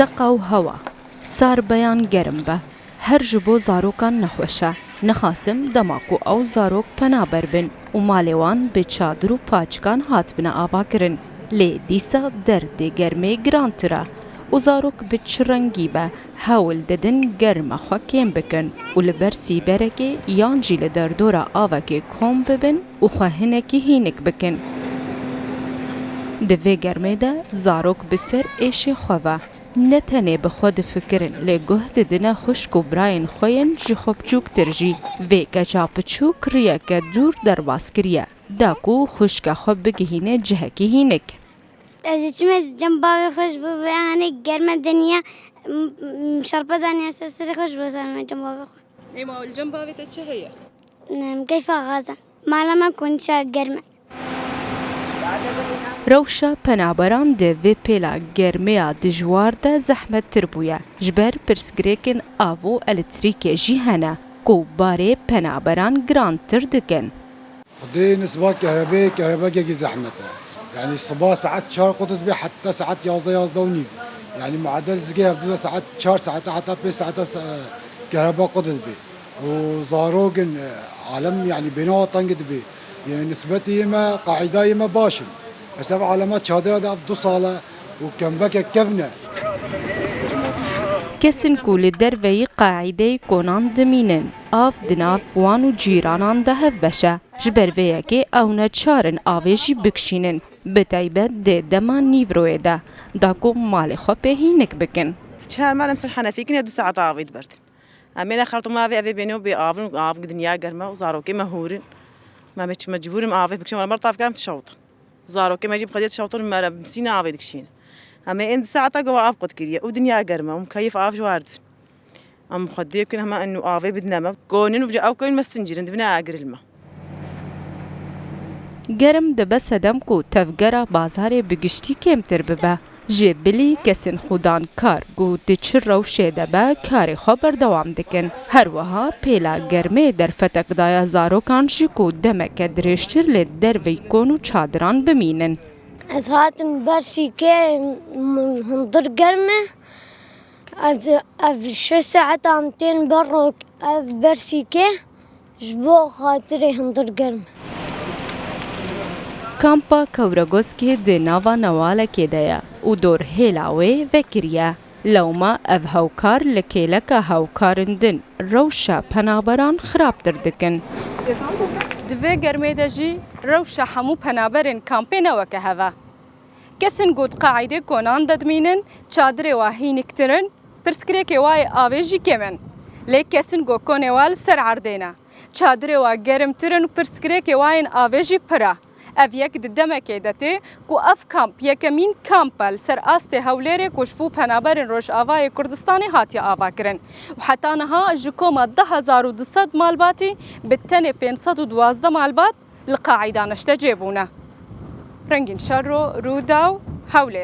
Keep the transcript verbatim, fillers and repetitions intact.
Deqa û hewa sar be yan germ be, her ji bo zarokan nexweş e. Nexasim dema ku ew zarok penaber bin û malê wan bi çadir û paçikan hatibine avakirin. Lê dîsa derdê germê girantir e û zarok bi çi rengî be, hewl didin germa xwe kêm bikin û li ber sîberekê yan jî li derdora avekê kom bibin û xwe hinekî hînik bikin. Di vê germê de zarok bi ser êşê xwe ve ne tenê bi xwe difikirin, lê guh didine xwişk û birayên xwe yên ji xwe biçûktir jî. Vê keça piçûk riyeke dûr derbas kiriye, da ku xwişka xwe bigihîne cihekî hînik. Ez diçime cem bavê xwe ji bo vê hanê germe dinya, m-, m-, şerpe daniya ser serê xwe ji bo ser me cem bavê xwe. Ê ma li cem bavê te çi heye? Em, keyfa xaza. Mala me konîşa germe. Rewşa penaberan di vê pêla germeya dijwar de zehmettir bûye. Ji ber pirsgirêkên av û elektrîkê jî hene ku barê penaberan girantir dikin. Xwedê nisba kehrebê, kehrebekekî zehmet e. Yani siba saet çar qut dibe heta saet yazdeh, yazdeh û nîv. Yani muadel zikê hevdu de saet çar saete heta pênc saete se-, kehreba qut dibe. Û zarok in, e, alem, yani bênawa teng dibe. Yani nisbetî yê me, qaîda yê me baş in. Ez ev alema çadira de ev du sal e û kembekek kevn e. Kesên ku li derveyî qaîdeyê konan dimînin, av di nav wan û cîranan de hevbeş e. Ji ber vê yekê ew neçar in avê jî bikişînin, bi taybet di dema nîvroyê de, da ku malê xwe pê hînik bikin. Çar mal em ser henefî kin ya du saet avê dibertin. Em ê nexertin ma avê, evê bênê û bê av in, av dinya germ e û zarokê me hûr in. Me me çi mecbûr in avê bikişin, wala mer tavka em tişewtin. Zarokê me jî bi xwedê dişewtin, me re bi misîna avê dikişînin. Em ê ên di saeta gova av qut kiriye û dinya germ e û mukeyef av ji war dibin. Em xwedê bikin hema ên û avê bidine me. Konin û ew konin me sincîrin dibine agir li me. Germ dibe sedem ku tevgera bazarê bi giştî kêmtir bibe. Ji bilî kesên xudankar ku di çi rewşê de be karê xwe berdewam dikin. Her wiha pêla germê derfetek daye zarokan jî ku demeke dirêjtir li derveyî kon û çadiran bimînin. Ez hatim ber sîkê, m-, hundir germ e. Ev, ev şeş saet em tên ber rok-, ev ber sîkê. Ji bo xatirê hundir germ e. Kampa Kewregoskê di nava newalekê de ye û dor hêla wê vekirî ye. Lewma ev hewkar li kêleka hewkarên din rewşa penaberan xirabtir dikin. Di vê germê de jî rewşa hemû penaberên kampê ne weke hev e. Kesên ku di qaîdê konan de dimînin, çadirê wa hîniktir in, pirsgirêkê wa yê avê jî kêm in. Lê kesên ku konê wa li ser erdê ne, çadirê wa germtir in û pirsgirêkê wa yên avê jî pir e. Ev yek di demekê de tê ku ev kamp yekemîn kamp e li ser astê Hewlêrê ku ji bo penaberên Rojavayê Kurdistanê hatiye avakirin û heta niha ji koma du hezar û du sed malbatî bi tenê pênc sed û duwazdeh malbat li qaîda neştecê bûne. Rengîn Şerro, Rûdaw, Hewlêr.